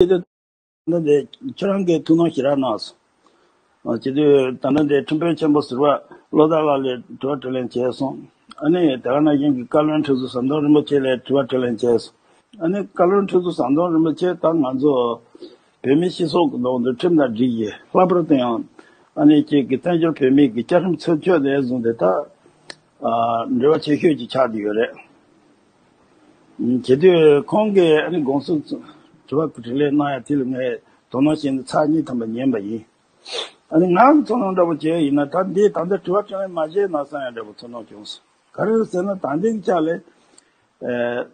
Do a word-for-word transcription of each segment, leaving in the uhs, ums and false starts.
ད་ལྟ་འདི་ཁྱེད་རང་གིས་ཐུགས་སྣང་ཞེ་དྲག་གནང་སོང་། ཨ་བྱེད་དུས་ད་ལྟ་འདི་ཁྲིམས་དཔོན་ཆེན་པོ་ཟུར་པ་བློ་བདག་ལགས་ལ་དྲི་བ་དྲིས་ལན་བྱས་སོང་། ཨ་ནི་དེ་ག་ནང་བཞིན་གྱི་བཀའ་བློན་ཁྲི་ཟུར་ཟམ་གདོང་རིན་པོ་ཆེ་ལ་དྲི་བ་དྲིས་ལན་བྱས་སོང་། ཨ་ནི་བཀའ་བློན་ཁྲི་ཟུར་ཟམ་གདོང་རིན་པོ་ཆེ་ད་ང་ཚོ་བོད་མིའི་སྤྱི་ཚོགས་ཀྱི་ནང་དུ་ཁྲིམས་དང་སྒྲིག་གཞི་ལྷག་པར་དུ་ཡང་ཨ་ནི་ཁྱེད་ཀྱི་བཙན་བྱོལ་བོད་མིའི་གི་བཅའ་ཁྲིམས་ཚུན་ཆད་ནས་བཟུང་སྟེ་ད་ཨ་འབྲེལ་བ་ཆེ་ཤོས་ཅིག་ཆགས་བསྡད་ཡོད་རེད། བྱེད་དུས་ཁོང་གིས་ཨ་ནི་དགོངས་སུ་དྲི་བ་དྲིས་ལན་གནང་ཡ་དེ་ལ་ངས་དོ་སྣང་བྱས་ནས་ཚར་གཉིས་ཐམ་པ་ཉན་པ་ཡིན། ཨ་ནི་ང་ཚོ་ཚོར་སྣང་འདྲ་པོ་བྱས་ཡིན་ན་ད་འདི་ད་ལྟ་དྲི་བ་དྲིས་ལན་མ་བྱས་ན་བསམ་ཡ་འདྲ་པོ་ཚོར་སྣང་བྱུང་སོང་། ག་རེ་ཟེར་ན་ད་ལྟའི་ཆ་ལ་ཨེ་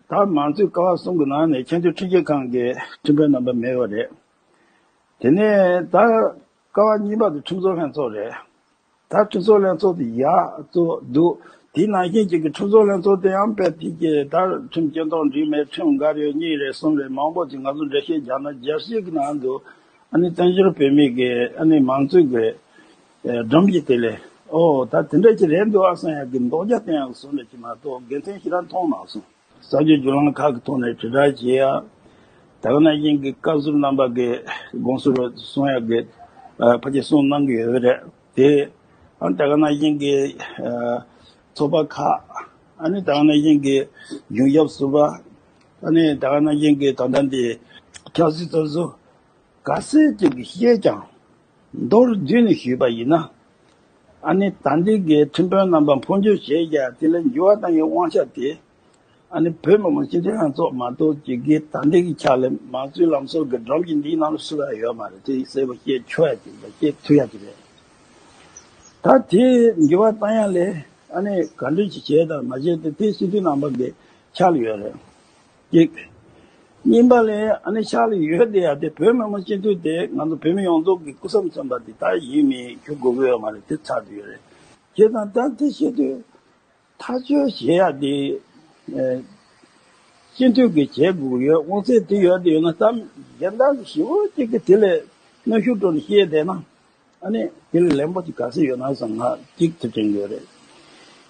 ད་མང་གཙོའི་ཀ་བ་གསུམ་གྱི་ནང་ནས་ཆེས་མཐོའི་ཁྲིམས་ཞིབ་ཁང་གི་ཁྲིམས་དཔོན་རྣམ་པ་མེད་པ་རེད། དེ་ནས་ད་ཀ་བ་གཉིས་པ་དེ་ཁྲིམས་བཟོ་ལྷན་ཚོགས་རེད། ད་ཁྲིམས་བཟོ་ལྷན་ཚོགས་དེ་ཡག་གཙོ་འདུག་དེའི་ནང་བཞིན་གཅིག་གི་ཁྲིམས་བཟོ་ལྷན་ཚོགས་དེ་ཡང་དཔེ་དེ་གྱི་ད་ཁྲིམས་སྐྱོན་དང་འགྲིག་མེད་ཁྲིམས་འགལ་ཡོད་གཉིས་རེད་གསུམ་རེད་མང་པོ་ཅིག་ང་ཚོ་འགྲེལ་བཤད་རྒྱག་ན་རྒྱལ་སྤྱི་གི་ནང་དུ་ཨ་ནི་བཙན་བྱོལ་བོད་མི་གི་ཨ་ནི་མང་གཙོའི་གི་ཨེ་སྒྲོམ་གཞི་དེ་ལས་ཨོ་ད་དེ་འདྲ་ཅིག་རེད་འདུག་ཨ་བསམ་ཡག་གི་མདོག་རྒྱ་བསྟན་ཡག་གི་བཟོ་འདྲ་ཅིག་མ་གཏོགས་དགེ་མཚན་ཞེ་དྲག་མཐོང་མ་སོང་། གསར་འགྱུར་བརྒྱུད་ལམ་ཁག་གི་ཐོག་ནས་དྲིལ་བསྒྲགས་བྱེད་ཡ། ད་ག་ནང་བཞིན་གྱི་བཀའ་ཟུར་རྣམ་པ་གི་དགོངས་ཟུར་གསུང་ཡ་གི་ཨ་ཕལ་ཆེར་གསུང་གནང་གི་ཡོད་རེད་དེ། ཨ་ད་ག་ནང་བཞིན་གྱི་ཨ་ཚོགས་པ་ཁག་ཨ་ནི་ད་ག་ནང་བཞིན་གྱི་གཞུང་ཞབས་ཟུར་པ་ཨ་ནི་ད་ག་ནང་བཞིན་གྱི་ད་ལྟ་འདི་ཆབ་སྲིད་ཚོགས་གཙོ་ག་ཚོད་ཅིག་གིས་བཤད་ཀྱང་མདོར་བསྡུས་ནས་ཞུས་པ་ཡིན་ན། ཨ་ནི་ད་ལྟའི་གི་ཁྲིམས་དཔོན་རྣམ་པ་འཕོ་འགྱུར་བྱས་ཀྱང་དེ་ལ་འགྱུར་བ་གཏང་ཡའི་དབང་ཆ་དེ་ཨ་ནི་བོད་མི་མང་སྤྱི་འཐུས་ལྷན་ཚོགས་མ་གཏོགས་ཅིག་གིས་ད་ལྟའི་གི་ཆ་ལ་མང་གཙོའི་ལམ་སྲོལ་གྱི་སྒྲོམ་གཞི་འདིའི་ནང་ལ་སུ་ལ་ཡོད་མ་རེད། དེ་གསལ་པོ་བཤད་ཆོག་ཡ་ཅིག་རེད། བཤད་ཐུབ་ཡ་ཅིག་རེད། ད་དེ་འགྱུར་བ་གཏང་ཡ་ལས་ཨ་ནི་ག་འདྲ་ཅིག་བྱས་དང་མ་བྱས་དེ་དེ་སྤྱི་འཐུས་རྣམ་པ་གི་ཆ་ལ་ཡོད་རེད། གཅིག་གཉིས་པ་ལས་ཨ་ནི་ཕྱག་ལ་ཡོད་དེ་ཡ་དེ་བོད་མི་མང་སྤྱི་འཐུས་དེ་ང་ཚོ་བོད་མི་ཡོངས་རྫོགས་ཀྱི་སྐུ་མཚམས་མཚོན་པ་དེ་ད་ཡིན་མིན་ཞུ་དགོས་ཀྱི་ཡོད་མ་རེད། དེ་ཚར་དུ་ཡོད་རེད། བྱས་ཙང་ད་དེ་བཤད་དུས་ཐག་གཅོད་བྱེད་ཡ་དེ་ཨེ་སྤྱི་འཐུས་ཀྱིས་བྱེད་དགོས་ཀྱི་ཡོད། དབང་ཚད་དེ་ཡོད་དེ་ཡོད་ན་ད་གཞན་དག་གི་ཞི་བོ་གཅིག་གིས་དེ་ལས་གནོན་ཤུགས་སྤྲོད་ནས་བཤད་བསྡད་ན། ཨ་ནི་དེ་ལས་ལན་པོ་ཅིག་ག་ཚོད་ཡོད་ན་བསམ་ང་གཅིག་དེ་དྲན་གྱི་ཡོད་རེད།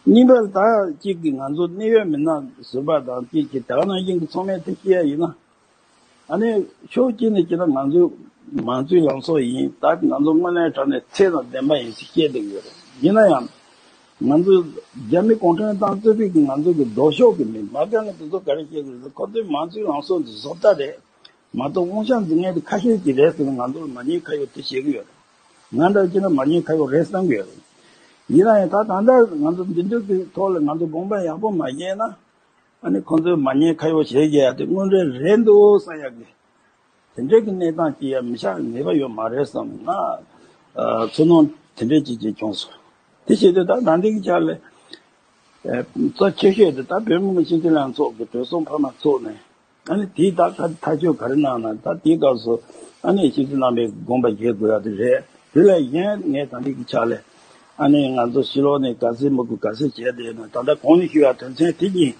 གཉིས་པ་ལ་ད་གཅིག་གིས་ང་ཚོ་གནད་ཡོད་མི་སྣ་ཟུར་པ་དང་གཅིག་གིས་ད་ག་ནང་བཞིན་གྱི་ཚང་མས་དེ་བཤད་ཡ་ཡིན་ན། ཨ་ནི་ཕྱོགས་གཅིག་ནས་བྱས་ན་ང་ཚོ་མང་གཙོའི་ལམ་སྲོལ་ཡིན། ད་ང་ཚོ་དངོས་གནས་དྲང་གནས་ཚད་དང་ལྡན་པ་ཡིན་ཟེར་བཤད་བསྡད་ཀྱི་ཡོད་རེད། ཡིན་ན་ཡང་ང་ཚོ་རྒྱ་མི་གུང་ཁྲན་ཏང་རྩོད་རིགས་ཀྱི་ང་ཚོ་གི་ལྡོག་ཕྱོགས་ཀྱི་མི་མ་རྒན་ལ་དེ་ཚོ་ག་རེ་བཤད་ཀྱི་རེད་ཟེར། ཁོ་ཚོའི་མང་གཙོའི་ལམ་སྲོལ་འདི་བཟོ་ལྟ་རེད། མ་གཏོགས་དབང་ཆ་འཛིན་མཁན་དེ་ཁ་ཤས་ཀྱིས་རེད་ཟེར་ནས་ང་ཚོར་མ་ཉེས་ཁ་གཡོག་དེ་བྱེད་ཀྱི་ཡོད་རེད། ང་འདྲ་བྱས་ན་མ་ཉེས་ཁ་གཡོག་རེད་བསམ་གྱི་ཡོད་རེད། ཡིན་ན་ཡང་ད་ད་ལྟ་ང་ཚོ་འདི་འདྲ་གི་ཐོག་ལ་ང་ཚོ་དགོངས་པ་ཡག་པོ་མ་བཞེས་ན། ཨ་ནི་ཁོང་ཚོས་མ་ཉེས་ཁ་གཡོག་བྱེད་ཀྱི་ཡ་དེ་དངོས་འབྲེལ་རེད་འདུག་བསམ་ཡག་གི་དེ་འདྲའི་གི་གནས་སྟངས་ཅིག་ཡ་མི་ཆགས་ངེས་པ་ཡོད་མ་རེད་བསམ་ང་ཚོར་སྣང་དེ་འདྲའི་ཅིག་ཅིག་བྱུང་སོང་། དེ་བྱེད་དུས་ད་ད་འདི་གི་ཆ་ལ་གཙོ་ཆེ་ཤོས་དེ་ད་བོད་མི་མང་སྤྱི་འཐུས་ལྷན་ཚོགས་ཀྱི་གྲོས་ཚོགས་འཕར་མ་ཚོགས་ནས། ཨ་ནི་དེའི་ཐག་ཐག་གཅོད་ག་རེ་གནང་ན་ད་དེའི་སྐབས་སུ་ཨ་ནི་སྤྱི་འཐུས་རྣམ་པས་དགོངས་པ་བཞེས་དགོས་ཡ་དེ་རེད། དེ་ལས་གཞན་ངས་ད་ལྟའི་གི་ཆ་ལས་ཨ་ནི་ང་ཚོ་ཕྱི་ལོགས་ནས་ག་ཚོད་མི་དགོས་ག་ཚོད་བྱས་བསྡད་ན་ད་ལྟ་གོང་ནས་ཞུས་པ་དོན་ཚན་དེ་གཉིས་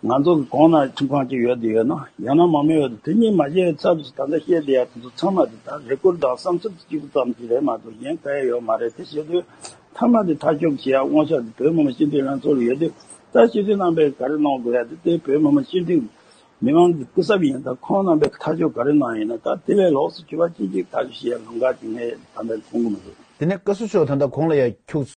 ང་ཚོ་གི་གོང་ན་ཁྲིམས་ཁང་གཅིག་ཡོད་དེ་ཡོད་ན་ཡང་ན་མང་མོས་ཡོད་དེ་དེ་གཉིས་མ་བྱས་ཚར་དུས་ད་ལྟ་བཤད་བསྡད་ཡ་དེ་ཚོ་ཚང་མ་དེ་ད་རེ་སྐུལ་དང་བསམ་ཚུལ་གཅིག་པུ་ཙམ་གྱིས་རེད་མ་གཏོགས་གཞན་ག་ཡ་ཡོད་མ་རེད། དེ་བྱེད་དུས་མཐའ་མ་དེ་ཐག་གཅོད་བྱེད་ཡ་དབང་ཆ་དེ་བོད་མི་མང་སྤྱི་འཐུས་ལྷན་ཚོགས་ལ་ཡོད་དུས་ད་སྤྱི་འཐུས་རྣམ་པས་ག་རེ་གནང་དགོས་ཡ་དེ་དེ་བོད་མི་མང་སྤྱི་འཐུས། མི་མང་གི་སྐུ་ཚབ་ཡིན་ད་ཁོང་རྣམ་པས་ཐག་གཅོད་ག་རེ་གནང་ཡིན་ན་ད་དེ་ལས་ལོགས་སུ་གྲུབ་པ་ཅི་ཅིག་ཐག་གཅོད་བྱེད་ཡ་ལམ་ཁ་ཅིག་ངས་ད་ལྟ་མཐོང་གི་མི་འདུག་དེ་ནས་བཀའ་ཟུར་མཆོག་ད་ལྟ་གོང་ལ་ཡ་ཁྱུག